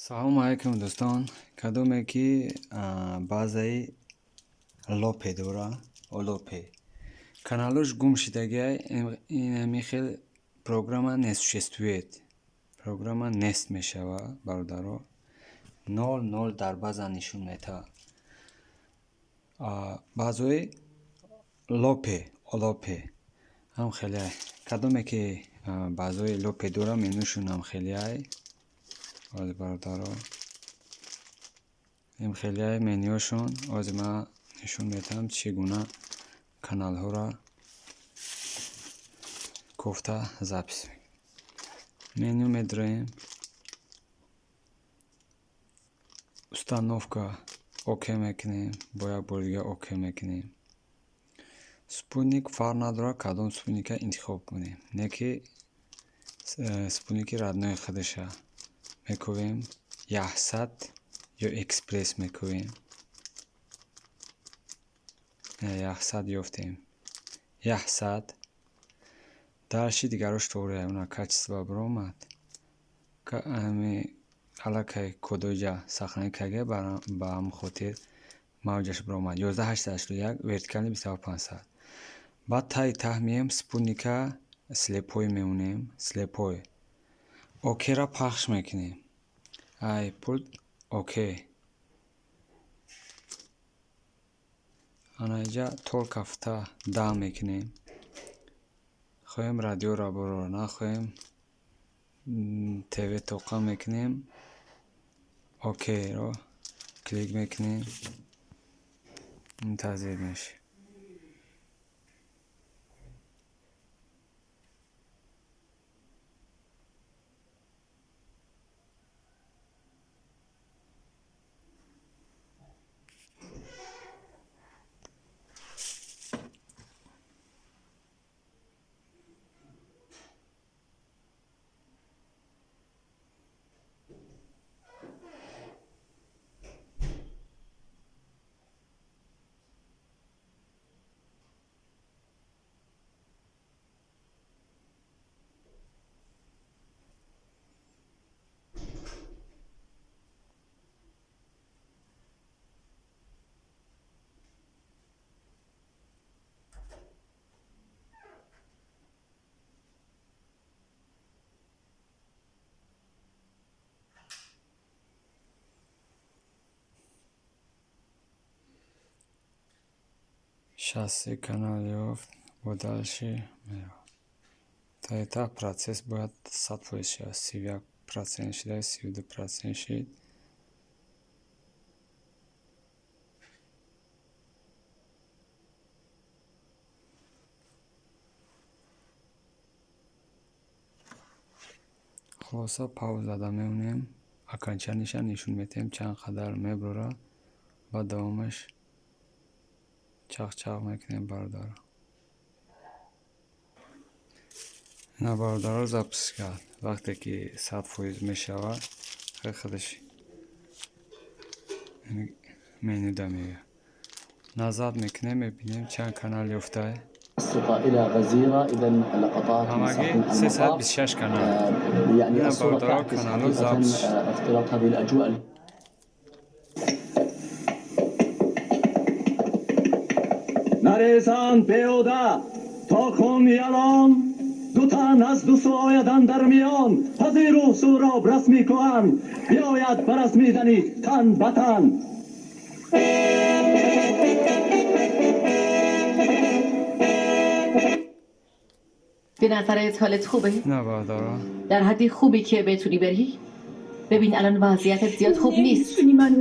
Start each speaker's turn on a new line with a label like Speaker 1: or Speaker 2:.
Speaker 1: Салому алайкум, дӯстон. Кадоме ки базаи Лопе дора, Олопе, каналош гум шидагиай, инами хел программа не существует, программа нест мешава, бародаро, нол нол дар база нишон метаҳад. Баъзои Лопе, Олопе ҳам хелеай. Кадоме ки баъзои Лопе дора, менюшон ҳам хелеай. Ҳозир, бародаро, ин хелеай менюшон. Ҳозир ман нишон медиҳам, чӣ гуна каналҳоро кофта запись. Меню медроем, установка, окей мекунем, бо як бори дига окей мекунем. Спутник фарқ надорад, кадом спутника интихоб кунем, не ки спутники родной худаша мекӯвем, Яхсат ё Экспресс мекӯвем. Яхсат ёфтем, Яхсат. Дальше дигарош тоғри, уна качество биромад. Аллакай кодоиҷа сохранить карда, ба ҳамин хотир мавҷаш биромад. 11 881, вертикальный 27 500. Баъд таи таҳ меем, спутника слепой мемонем, слепой. Окейра пахш мекунем. Ай пульт окей. Ана инҷа только фта да мекунем. Хоҳем радиоро бурор, нахоҳем ТВ тоқа мекунем. Окейро клик мекунем. Мунтазир мешавем. 63 канал ёфт, бо дальше меравад. Таи таҳ процесс бояд 100% шавад. 31% шуда, 32% шид. Хулоса, паузада мемонем, окончанияша нишон медиҳем, чанд қадар мебурад, баъд давомаш чақ-чақ мекунем, бародаро. Ина, бародаро, запись кард. Вақте ки 100% мешавад, худаш менюда меояд. Назад мекунем, мебинем, чанд канал ёфтай.
Speaker 2: إلى غزيرة إذا لقطات من
Speaker 1: ҳамагӣ
Speaker 2: صحن
Speaker 1: сесад
Speaker 2: المطار
Speaker 1: бисту шаш канал.
Speaker 2: يعني
Speaker 1: ина
Speaker 2: الصورة
Speaker 1: бародаро,
Speaker 2: تعكس
Speaker 1: каналҳо
Speaker 2: حقيقة
Speaker 1: запись.
Speaker 2: اختلاط هذه الأجواء.
Speaker 3: Нарезанд пиёда то хун ялон, ду тан аз ду сӯ ояд андар миён, пазиру сӯроб расми кӯҳан биёяд ба расмидани тан ба тан.
Speaker 4: به نظرت حالت خوبه؟
Speaker 1: نه бародаро.
Speaker 4: در حدی خوبی که بتونی بری؟ ببین، الان وضعیتت زیاد خوب نیست.
Speaker 5: نمیتونی منو